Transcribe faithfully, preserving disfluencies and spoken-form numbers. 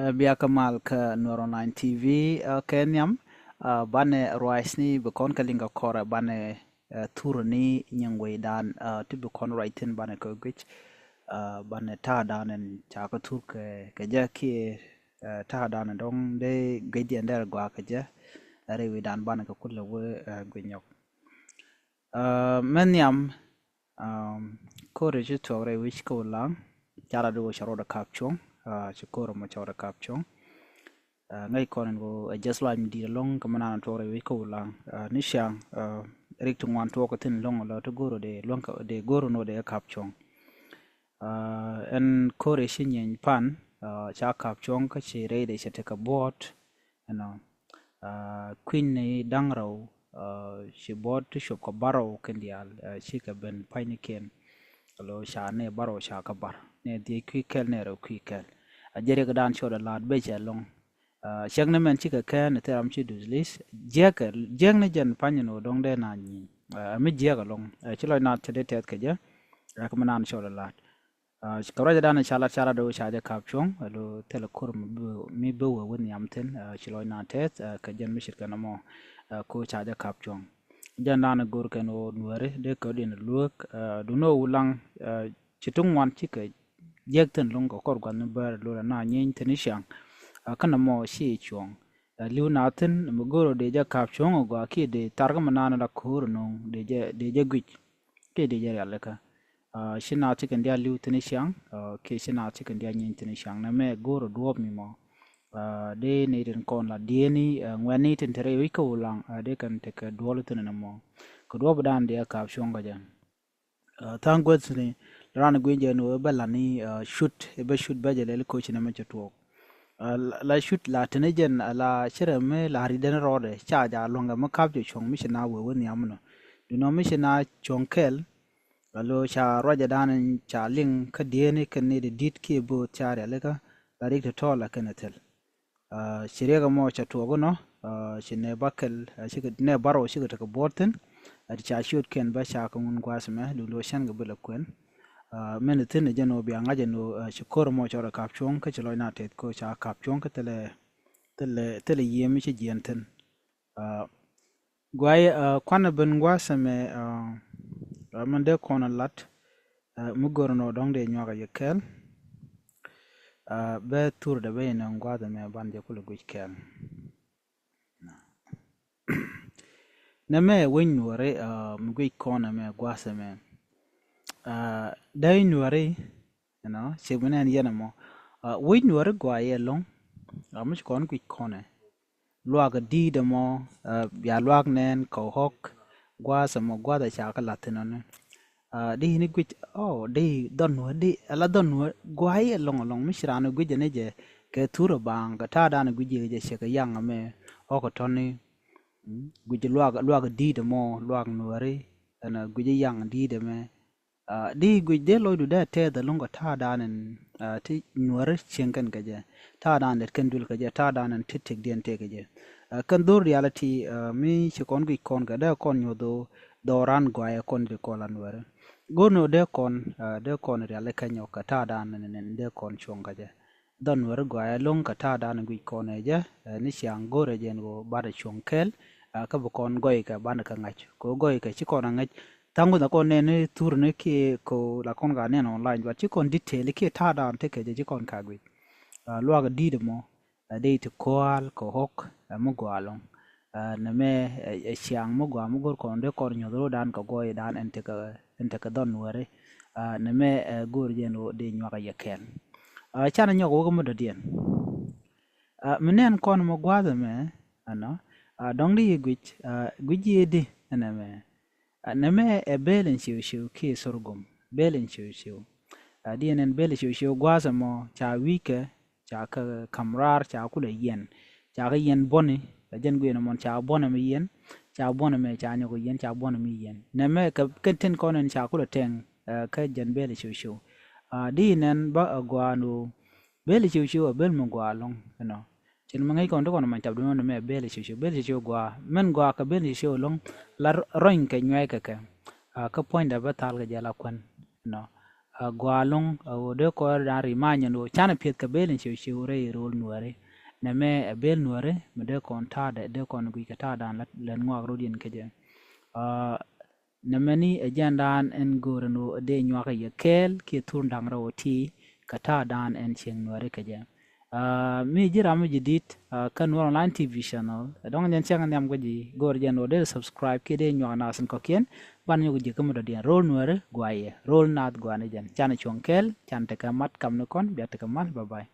Ɛ, bia kɛ mal kä Nuɛr Online T V, ɛ, kɛ nhiam, ɛ, banɛ ruacni bi kɔn kɛ liŋ kɛ kɔrɛ banɛ, ɛ, thurni nyiŋ wecdan, ɛ, ti bi kɔn ruac thi̱n banɛ kɛ guic, ɛ, banɛ ta̱a̱dan ɛn ca kɛ thur kɛ, kɛ jɛ kiɛ, ɛ, ta̱a̱dan ɛn dɔ̱ŋ dee guic diɛn dee gɔaa kɛ jɛ, ɛ, rɛy wecdan banɛ kɛ kulɛ wee, ɛ, guic nyɔk. Ɛ, mɛ nhiam, Aa, ko̱ri ci tuɔk rɛy wi̱c kä Wulaŋ, ca la di wä ca rɔɔdɛ kap cuɔ̱ŋ, aa, ci ko̱ri mɔ ca rɔɔdɛ kap cuɔ̱ŋ. Aa, ŋäc kɔn in ko ɛ jɛth luac mi di̱i̱t ɛlɔ̱ŋ kä mi naan tuɔk rɛy wi̱c kä Wulaŋ. Aa, ni ciaŋ, aa, rik ti ŋuan tuɔk kä thi̱n ɛlɔ̱ŋ la ti go̱o̱r dee luäŋ kä dee go̱o̱r nɔ dee kap cuɔ̱ŋ. Aa, ɛn ko̱ri ci nyieeny pan, aa, ca kap cuɔ̱ŋ kä ci rɛy dee cɛ tekɛ buɔ̱ɔ̱t, you know. Aa, kui̱ny ni da̱ŋ rɛw, aa, ci buɔ̱ɔ̱t ti cop kɛ bärɔw kɛn diaal, aa, cikɛ ben pa̱nynikiɛn. Alo ca nɛ bärɔw ca kɛ bär. Nɛ dhiec kui̱ kɛl, nɛ rɛw kui̱ kɛl. A jɛ riɛkdan cɔɔdɛ la̱a̱t becɛ ɛlɔ̱ŋ. Aa, cäŋ ni mɛn cikɛ kɛn ni thil ram ci duth li̱th. Jiɛkɛ, jiɛk ni jɛn pa̱ny ni wä dɔ̱ŋ dee na nyi̱i̱. Aa, mi jiɛk ɛlɔ̱ŋ. Aa, ci lɔc na te dee tɛth kɛ jɛ. Aa, kɛ mi naan cɔɔdɛ la̱a̱t. Aa, kɛ ruacɛ dan ca lat ca lat do̱ ca jɛ kap cuɔ̱ŋ, alo thilɛ kur mi bi, mi bi wee wi̱n nhiam thi̱n, aa, ci lɔc na tɛth, aa, kɛ jɛn mi ce̱tkɛ nɔmɔ, aa, ko ca jɛ kap cuɔ̱ŋ. Jɛn dan go̱o̱r kɛn ɣöö Nuääri dee kɛ diɛn lueek, aa, duundɛ ɣöö Wulaŋ, aa, ci ti ŋuan cikɛ jiäk thi̱n luŋ kɛ kɔr gua̱th ni bäär lurɛ na nyieeny thi̱n i̱ ciaŋ, aa, kä nɔmɔ ci cuɔ̱ŋ. Aa, li̱w na thi̱n mi go̱o̱r ɣöö dee jɛ kap cuɔ̱ŋ ɛ gɔaa kiɛ dee tharkä mi naan la ko̱o̱r ɛ no̱o̱ŋ dee jɛ, dee jɛ guic. Kiɛ dee jɛ rialikä. Aa, ci naath ci kɛn diaal li̱w thi̱n i̱ ciaŋ, aa, kiɛ ci naath ci kɛn diaal nyieeny thi̱n i̱ ciaŋ. Nɛmɛ go̱o̱r ɛ duɔ̱ɔ̱p mi mɔ. Aa, dee nɛy tin kɔn la dieni, aa, ŋuɛ̈tni tin te rɛy wi̱c kä Wulaŋ, aa, dee kɛn tekɛ duɔl thi̱n nɛmɔ. Kɛ duɔ̱ɔ̱p dan dee kap cuɔ̱ŋ kä jɛ. Aa, tha̱a̱ŋ guäthni, raan gui̱n jɛ ni wee bä lani, aa, cut, ɛ bä cut bä jɛ lɛl koci nɛmɛ cɛ tuɔɔk. Aa, la, la cut la tini jɛn, aa, la cirɛ mi la ri den rɔɔdɛ, ca ja luɔ̱ŋɛ mi kap jɛ cuɔ̱ŋ mi ci na wee wä nhiam nɔ. Duundɛ mi ci na cuɔ̱ŋ kɛl, Alo ca ruacɛ dan in ca liŋ kä dieni kɛn ni di dit kiɛ bo̱o̱th ca rialikä la rik tɔ̱tɔ̱ la kɛn thil. Aa, ci riɛk ɛmɔ ca tuɔɔk inɔ, aa, ci nɛ bärɔw, aa, cikɛ, nɛ bärɔw cikɛ tekɛ buɔ̱ɔ̱t thi̱n. Aa, ti ca ciöt kɛn bä ca kɛ ŋun gua̱a̱th mɛ duundɛ cɛn kɛ bi la kuɛn. Aa, min thi̱n ɛ jɛn ɣöö bia ŋa̱c ɛn ɣöö, aa, ci ko̱r ɛmɔ cɔɔdɛ kap cuɔ̱ŋ kä ci lɔc na tɛth ko̱ ca kap cuɔ̱ŋ kä thilɛ, thilɛ, thilɛ yiëë mi ci jiɛn thi̱n. Aa, guay, aa, kuanɛ ben gua̱a̱th ɛmɛ, aa, aa, min dee kɔn ɛ lat, aa, mi go̱r nɔ dɔ̱ŋ dee nyuak ɛ yɛ kɛɛl. Aa, bɛ thur dee bɛ inɛ gua̱a̱th ɛmɛ ban jɛ kulɛ guic kɛɛl. Nɛmɛ wec Nuääri, aa, mi guic kɔn ɛmɛ gua̱a̱th ɛmɛ. Aa, dee Nuääri, you know, ci mi nɛn yɛn ɛmɔ. Aa, wec Nuääri gɔaa yɛ ɛlɔ̱ŋ. Aa, mi ci kɔn guic kɔnɛ. Luaak di̱i̱t ɛmɔ, aa, bia luaak nɛn kɛ ɣɔ̱k, gua̱a̱th ɛmɔ, gua̱a̱th ɛ ca kɛ la̱th thi̱n ɔni. Aa, di ni guic, ɔ, di dhɔn wä, di, ala dhɔn wä, gua̱a̱th ɛlɔ̱ŋ ɛlɔ̱ŋ, mi ci raan guic ɛn jɛ, kɛ thur ɛ baaŋ, kɛ ta̱a̱ dan guic jɛ, jɛ cɛ kɛ yaŋ ɛmɛ, ɣɔ̱k ɛ tɔ̱ni. Mm, guic luaak, luaak di̱i̱t ɛmɔ, luaak Nuääri, ɛn guic yaŋ di̱i̱t ɛmɛ. Aa, di guic dee lɔcdu dee tɛth ɛlɔ̱ŋ kɛ ta̱a̱ dan in, aa, ti Nuääri cieŋ kɛn kɛ jɛ. Ta̱a̱ dan lɛt kɛn duël kɛ jɛ, ta̱a̱ dan in ti tëkdiɛn tëk kɛ jɛ. Aa, kɛn dho̱r rialikä, aa, mi ci kɔn guic kɔn kɛ dee kɔn nyuɔth ɣöö dhɔran gɔaa ɛ kɔn ti kɔn la Nuääri. Go̱r ni ɣöö dee kɔn, aa, dee kɔn rialikä nyɔk kɛ ta̱a̱ dan in, in, in dee kɔn cuɔ̱ŋ kɛ jɛ. Dhɔn Nuääri gɔaa ɛlɔ̱ŋ kɛ ta̱a̱ dan in guic kɔn ɛ jɛ, aa, ni ciaŋ go̱r ɛ jɛ ɛn ɣöö bat ɛ cuɔ̱ŋ kɛɛl, aa, kä bi kɔn gɔy kɛ banɛ kɛ ŋa̱c. Kɛ ɣöö gɔy kɛ ci kɔn ɛ ŋa̱c. Tha̱a̱ŋ gui̱n a kɔn nɛn ni thur ni kiɛ ko la kɔn ka nɛn online, but ci kɔn detail kiɛ ta̱a̱ dan tekɛ jɛ ci kɔn ka guic. Aa, luaak di̱i̱t ɛmɔ, aa, dee ti kua̱a̱l kɛ ɣɔ̱k, aa, mi gɔaa ɛlɔ̱ŋ. Aa, nɛmɛ, aa, aa, ciaŋ mi gɔaa mi go̱r kɔn dee kɔn nyuɔth ro̱o̱dan kɛ gɔɔydan ɛn tekɛ, ɛn tekɛ dhɔn Nuääri. Aa, nɛmɛ, aa, go̱r jɛ ɛn ɣöö dee nyuak ɛ yɛ kɛɛl. Aa, canɛ nyɔk wä kä mi dɔ̱diɛn. Aa, mi nɛn kɔn mɔ gua̱a̱th ɛmɛ, ɛnɔ, aa, dɔ̱ŋ di yi guic, aa, guic yi di ɛn ɛmɛ. Aa, nɛmɛ ɛ bel in ciw ciw kiɛ sorghum, bel in ciw ciw. Aa, di ɛn ɛn bel in ciw ciw gua̱a̱th ɛmɔ ca wi̱i̱kɛ, ca kɛ ka̱m raar, ca kulɛ yiɛn. Ca kɛ yiɛn buɔ̱ni, ɛ jɛn guiɛn ɛmɔ ca buɔ̱n ɛmɛ yiɛn, ca buɔ̱n ɛmɛ ca nyɔk yiɛn, ca buɔ̱n ɛmɛ yiɛn. Nɛmɛ kɛ, kɛ tin kɔn ɛn ca kulɛ tɛŋ, aa, kä jɛn bel in ciw ciw. Aa, di ɛn ɛn bä ɛ gɔaa ni ɣöö bel in ciw ciw ɛ bel mi gɔaa ɛlɔ̱ŋ, you know. Cin mi ŋäc kɔn ti kɔn many tap duundɛ mɛ bel in ciw ciw, bel in ciw ciw gɔaa. Min gɔaa kɛ bel in ciw ciw ɛlɔ̱ŋ la rɔ̱ny kɛ nyuɛc kɛ kɛ. Aa, kä puɔ̱nydɛ bä thal kɛ jɛ la kuän, you know. Ɛ gɔaa ɛlɔ̱ŋ, ɛ ɣöö dee kɔn dan remind yɛn ɣöö canɛ piɛth kɛ bel in ciw ciw rɛy ro̱l Nuääri. Nɛmɛ ɛ bel Nuääri mi dee kɔn ta̱a̱dɛ, dee kɔn guic kɛ ta̱a̱dan lät, lät ŋɔak rɔ̱diɛn kä jɛ. Ɛ, nɛmɛ ni ɛ jɛn dan ɛn go̱o̱r ɛn ɣöö ɛ dee nyuak ɛ yɛ kɛɛl kiɛ thur da̱ŋ rɛw ɛ ti kɛ ta̱a̱dan ɛn cieŋ Nuääri kä jɛ. Ɛ, mi ji̱ ram mi ji̱ di̱t, ɛ, kä Nuer Online T V channel. Ɛ dɔ̱ŋ jɛn cäŋ nhiam kä ji̱, go̱o̱r jɛn ɣöö dee subscribe kiɛ dee nyuak nath in kɔ̱kiɛn. Banɛ nyɔk ji̱ kä mi dɔ̱diɛn. Ro̱l Nuääri guayɛ. Ro̱l naath gua̱a̱ni jɛn. Canɛ cuɔ̱ŋ kɛɛl, canɛ tekɛ mat, kamnikɔn, bia tekɛ mal. Bye bye.